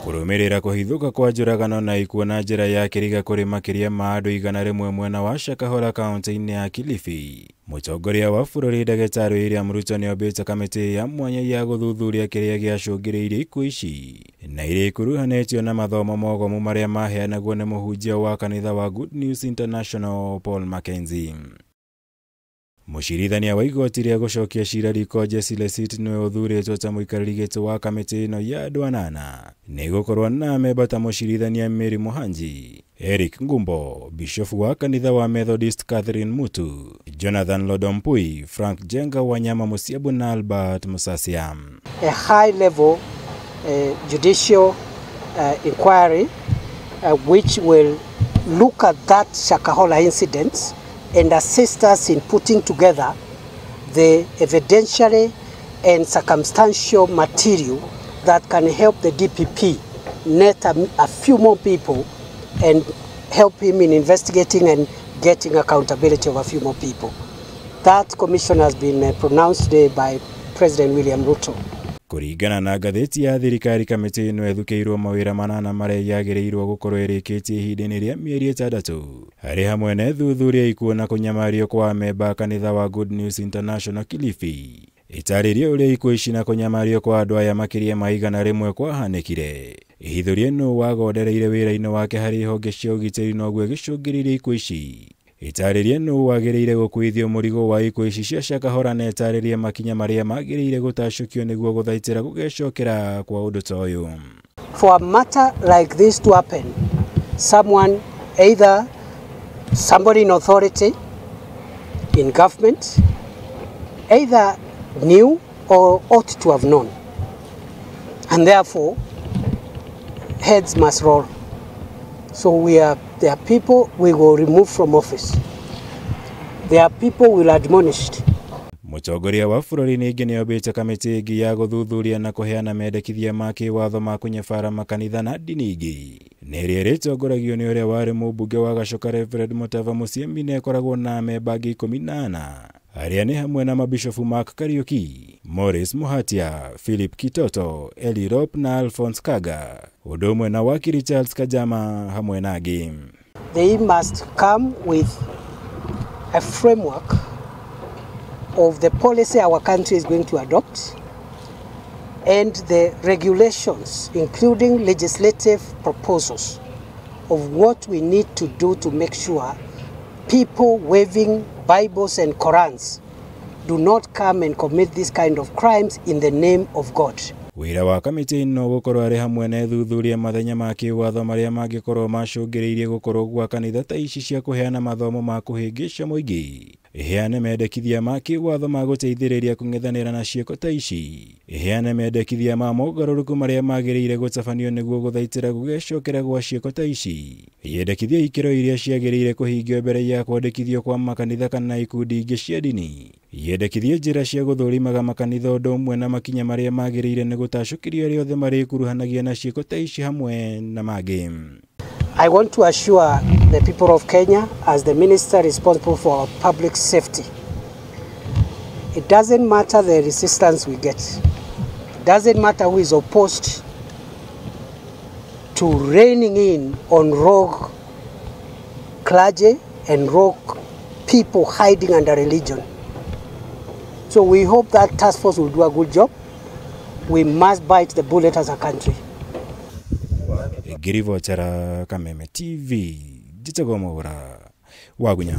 Kũrũmĩrĩra kũhithũka kwa njũragano na ikuũ na njĩra ya kĩriga kũrĩ makĩria ma andũ 100 mwena wa Shakahola kaunti-inĩ ya Kilifi. Mũtongoria wa bũrũri Ndagĩtarĩ William Ruto nĩombĩte kamĩtĩ ya mwanya ya gũthuthuria kĩrĩa gĩacũngĩrĩirie ikuũ ici na iria ikuruhanĩtio na mathomo mogomu marĩa maheanagwo nĩ mũhunjia wa kanitha wa Good News International Paul Mackenzie. Mũcirithania wa igoti rĩa gũcokia cira riko Jesse Lesit nĩwe ũthurĩtwo ta mũikarĩri gĩtĩ wa kamĩtĩ ĩno ya andũ anana nĩ gũkorwo na amemba ta mũcirithania Mary Mohanji, Eric Ngumbo, bishofu wa kanitha wa Methodist Catherine Mutu, Jonathan Lodompui, Frank Jenga Wanyama Musiabu na Albert Musasia. A high level judicial inquiry which will look at that Shakahola incident and assist us in putting together the evidentiary and circumstantial material that can help the DPP net a few more people and help him in investigating and getting accountability of a few more people. That commission has been pronounced today by President William Ruto. Kũringana na ngathĩti ya thirikari kamĩtĩ ĩno ĩthukĩirwo mawĩra manana marĩa yagĩrĩirwo gũkorwo ĩrĩkĩtie ihinda-inĩ rĩa mĩeri 6 harĩ hamwe na ĩthuthuria ikuũ na kũnyamario kwa amemba a kanitha wa Good News International Kilifi. Ĩtarĩrie ũrĩa ikuũ ici na kũnyamario kwa andũ aya makĩria ma 100 kwahanĩkire. Ĩhithũrie nũ wagondereire wĩra-inĩ wake harĩ honge cia ũgitĩri noguo ĩgĩcũngĩrĩria ikuũ ici. Ĩtarĩrie nũ wagĩrĩire gũkuithio mũrigo wa ikuũ ici cia Shakahola na ĩtarĩrie makinya marĩa magĩrĩire gũtacũkio nĩguo gũthaitĩra gũgecokera kwa ũndũ ta ũyũ. For a matter like this to happen, someone, either somebody in authority, in government, either knew or ought to have known. And therefore, heads must roll. So there are people we will remove from office. There are people we will admonish. Mũtongoria wa bũrũri ningĩ nĩombĩte kamĩtĩ ĩngĩ ya gũthuthuria na kũheana mendekithia ma kĩwatho ma kũnyabara makanitha na ndini ingĩ na ĩrĩa ĩrĩtongoragio nĩ ũrĩa warĩ mũmbunge wa Gachoka Reverend Mutava Musyimi na ĩkoragwo na amemba angĩ 14 arĩa nĩ hamwe na mabishofu Mark Kariuki, Morris Muhatia, Philip Kitoto, Eli Rop na Alphonse Kaga, ũndũ ũmwe na wakiri Charles Kajama hamwe na angĩ. They must come with a framework of the policy our country is going to adopt and the regulations, including legislative proposals of what we need to do to make sure people waving Bibles and Korans do not come and commit this kind of crimes in the name of God. Wĩra wa kamĩtĩ ĩno gũkorwo arĩ hamwe na ĩthuthuria mathenya ma kĩwatho marĩa mangĩkorwo macũngĩrĩirie gũkorwo gwa kanitha ta ici cia kũheana mathomo ma kũhĩngĩca mũingĩ. Ĩheane mendekithia ma kĩwatho ma gũteithĩrĩria kũng'ethanĩra na ciĩko ta ici. Ĩheane mendekithia ma mogarũrũku marĩa magĩrĩire gũtabanio nĩguo gũthaitĩra gũgecokera gwa ciĩko ta ici. Yendekithia ikĩro iria ciagĩrĩire kũhingio mbere ya kwandĩkithio kwa makanitha kana ikundi ingĩ cia ndini. Yendekithie njĩra cia gũthũrimaga makanitha ũndũ ũmwe na makinya marĩa magĩrĩire nĩ gũtacũkĩrio arĩa othe marĩkuruhanagia na ciĩko ta ici hamwe na mangĩ. I want to assure the people of Kenya, as the minister responsible for our public safety, it doesn't matter the resistance we get. It doesn't matter who is opposed to reining in on rogue clergy and rogue people hiding under religion. So we hope that task force will do a good job. We must bite the bullet as a country. Ngĩribotera Kameme TV, njĩtagwo Mwaura wa Gunya.